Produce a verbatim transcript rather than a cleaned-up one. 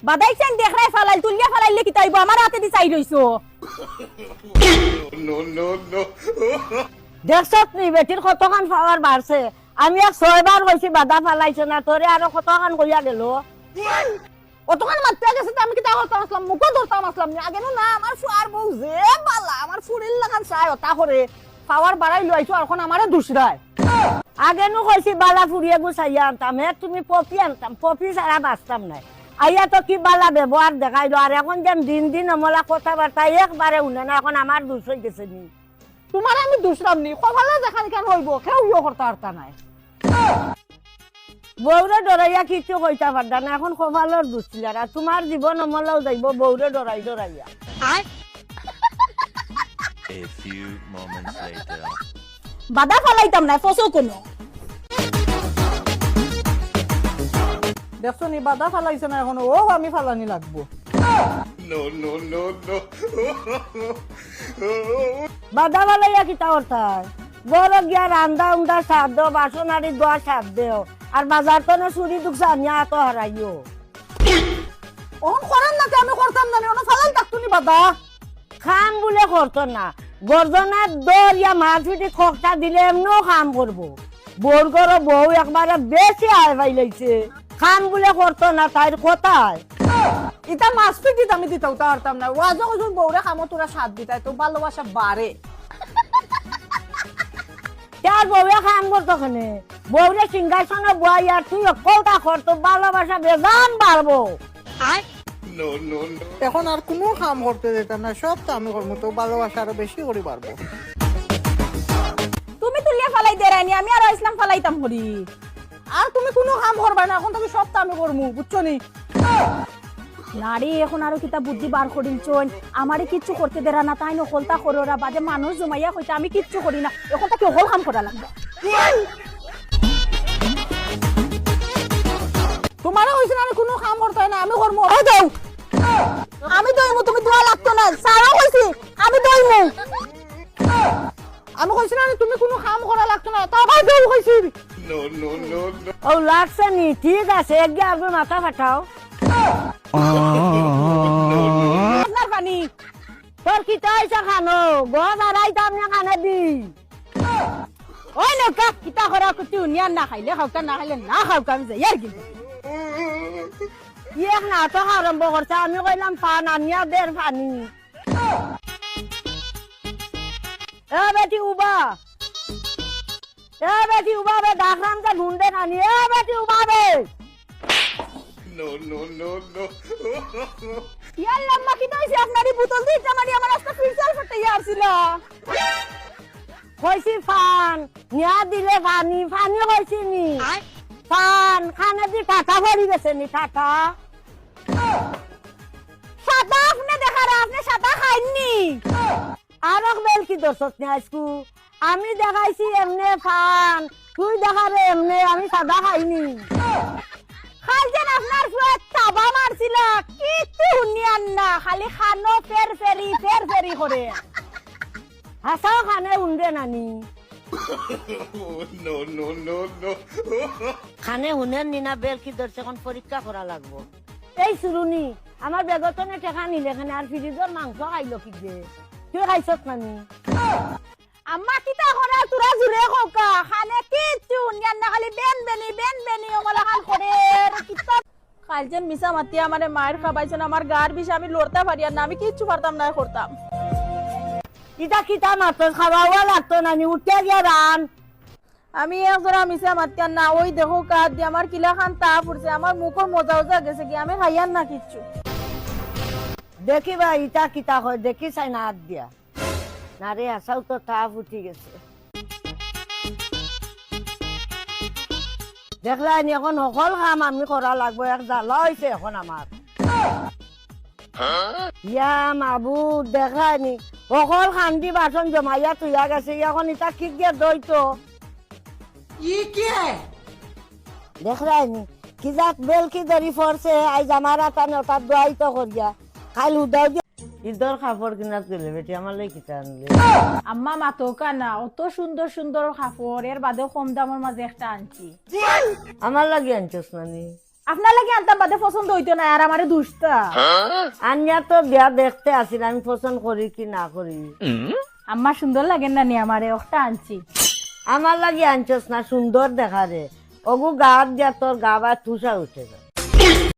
বাদাই চাইন দেখরায় ফালাইল, তুলিয়া ফালাইলে কিতা অইবো? আমার আতেদি চাই রইছো। দেখছত নি বেটির কতখান পাওয়ার বাড়ছে? আমি এক ছয়বার কইছি বাদা ফালাইছ না, তোরে আরো কতখান কইয়া গেল। অতখান মাতিয়া গেছে তো আমি কিতা করতাম আছলাম, মুখো ধরতাম আছলাম নি। আগে নু না, আমার ফুয়ার বউ যে বালা, আমার ফুরির লাখান চায়, ওটা করে পাওয়ার বাড়াই লইছো, আর এখন আমারে দুসরায়। আগে নু কইছি বালা ফুরিয়ে গুছাইয়া আনতাম, হে তুমি পপি আনতাম, পপি ছাড়া বাঁচতাম নায়। আইয়া তো কি বালা ব্যবহার দেখাইলো, আর এখন যেন দিন দিন অমলা কথাবার্তা একবারে হুনে না, এখন আমার দুষ অই গেছে নি। তোমার আমি দুসরাম নি, কপালে যেখান কেন হইব, কেউ ইয়ে করতে পারতা নাই। বউরে ডরাইয়া কিচ্ছু কইতা পারতা না, এখন কপালর দুষ ছিল। আর তোমার জীবন অমলাও যাইব বউরে ডরাই ডরাইয়া। A few moments later. বাদা ফালাইতাম না, ফসো কোনো। দেখছো নি, বাদা ফালাইছে না এখনো, ও আমি ফালানি লাগবো। No, no, no, no. বাদা ফালাইয়া কিতা করতায়? ঘরো গিয়া রান্দা উন্দা সার দেও, বাসন আরি ধোয়া সার দেও, আর বাজার তনে চুরি দুকসা আনিয়া আতো হারাইও। অখন করার না তে আমি করতাম না নি, অনো ফালাই থাকতো নি বাদা। কাম বুলে করতো না, গর্দনাত দরিয়া মারপিটি খকটা দিলে এমনও কাম করবো। বউর ঘরো বউ একবারে বেশি আয় পাইলাইছে, কাম বুলে করতো না, তাইর কথায়। ইতা মাছ পিটিত আমি দিতাও তা পারতাম না, ওয়াজও কইছুন বউরে কামো তোরা সাথ দিতায় তো ভালোবাসা বাড়ে। তার বউয়ে কাম করতো কেনে? বউরে সিংহাসনে বওয়াইয়া তুই অকলতা কর, তো ভালোবাসা বেজান বাড়বো। এখন আর কুনু কাম করতে দিতা না, সব তো আমি করমু, তো ভালোবাসা আরো বেশি করি বাড়বো। তুমি তুলিয়া ফালাই দেরায়নি, আমি আরো ইসলাম ফালাইতাম করি। আর তুমি কুনু কাম করবায় না, এখন থাকি সব তো আমি করমু, বুঝছো নি? নারে, এখন আরো কিতা বুদ্ধি বার করিলছইন? আমারে কিচ্ছু করতে দেরা না, তাইন অকলতা কররা, বাদে মানুষ জমাইয়া কইতা আমি কিচ্ছু করি না, এখন থাকি অকল কাম করা লাগবো। তোমারে কইছি না, আমি কুনু কাম করতায় না, আমি করমু। ওই দেও, আমি দইমু, তুমি দোয়া লাগতো না, সারা কইছি, আমি দইমু। আমি কইছি না, তুমি কুনু কাম করা লাগতো না, তাও ভাই দইমু কইছি। No, no, no, no. ও লাগছে নি, ঠিক আছে, একগে আগে মাথা ফাটাও। আপনার পানি। তোর কিতা অইছে কানো? গজ আড়াইতাম না কানে দি। ওই নৌকা, কিতা করা কুটি উনিয়া না খাইলে খাউকা, না খাইলে না খাউকা, আমি যাই আর কি। ই এক নাটক আরম্ভ করছে, আমি কইলাম পান আনিয়া দের পানি। এ বেটি উবা, এ বেটি উবা বে, ডাকরাম যে নুন দে নানি, এ বেটি উবা বে। No, no, no, no. ইয়াল্লা, আম্মা, কিতা অইছে? আপনার এই বোতল দিয়ে ইটা মারি আমার আস্তা ফিরসাল ফাটাইয়া আসিলা। কইছি পান, নিয়া দিলে পানি, পানি কইছি নি। পান, কানে দি টাটা পড়ি গেছে নি, টাটা। সাদা আপনে দেখারে, আপনে সাদা খাইননি। আরক বেলকি ধরছত নি আইজকু? আমি দেখাইছি এমনে পান, তুই দেখারে এমনে, আমি সাদা খাইনি। খাইছেন আপনার ফুয়ে তাবা মারছিলা, কিচ্ছু হুনিয়ার না, খালি কানো ফের ফেরি, ফের ফেরি করে। হাছাউ কানে হুনরে নানি। No, no, no, no. কানে হুনের নি না বেলকি ধরছে, এখন পরীক্ষা করা লাগবো। এই সুরুনি, আমার বেগর তনে টেকা নিলে কেনে আর ফ্রিজর মাংস খাইলো কিগে? তুই খাইছত নানি? আম্মা কিতা করা তোরা জুরে কউক্কা, কানে কিচ্ছু হুনিয়ার না, খালি বেন বেনি, বেন বেনি, অমলাখান করে, কিতা কাইল যেন মিছা মাতিয়া আমারে মাইর খাবাইছইন, আমার গার বিষে আমি লড়তা পারিয়ার না, আমি কিচ্ছু পারতাম নায় করতাম। ইটা কিতা মাতস, খাওয়াওয়া লাগতো নানি, উঠিয়া গিয়া রান। আমি এক জোড়া মিছা মাতিয়ার না, ওই দেখো কাত দি আমার কিলাখান তাপ উঠছে, আমার মুখর মজা উজা গেছে কি, আমি খাইয়ার না কিচ্ছু। দেখি বা ইটা কিতা কয়, দেখি চাই না আত দিয়া। না রে, হাছাউ তো তাপ উঠি গেছে। দেখলায়নি, এখন হকল কাম আমি করা লাগবো, এক জ্বালা অইছে এখন আমার। ইয়া মাবুদ, দেখলায়নি, হকল কান্দি বাসন জমাইয়া থইয়া গেছে, এখন ইটা কিগে দইতো? ই কে? দেখলায়নি, কি জাত বেলকি ধরি পড়ছে, আইজ আমার আতানে ওটা দোয়াই তো করিয়া, কাইল উদাও দিয়া। ইদর কাপড় কিনাত গেলে বেটি আমার লাগি কিতা আনলে? আম্মা মাতউক্কা না, অত সুন্দর সুন্দর কাপড়, এর বাদেও কম দামর মাঝে একটা আনছি। আমার লাগি আনছস নানি? আপনার লাগি আনতাম বাদে পছন্দ অইতো না, আর আমারে দুষতা। আনিয়া তো বিয়া দেখতে আসিল, আমি পছন্দ করি কি না করি। আম্মা সুন্দর লাগের না নি আমারে, অখটা আনছি। আমার লাগি আনছস না, সুন্দর দেখারে। অগু গাত দিয়া তোর গা বায় তুষা উঠে যায়।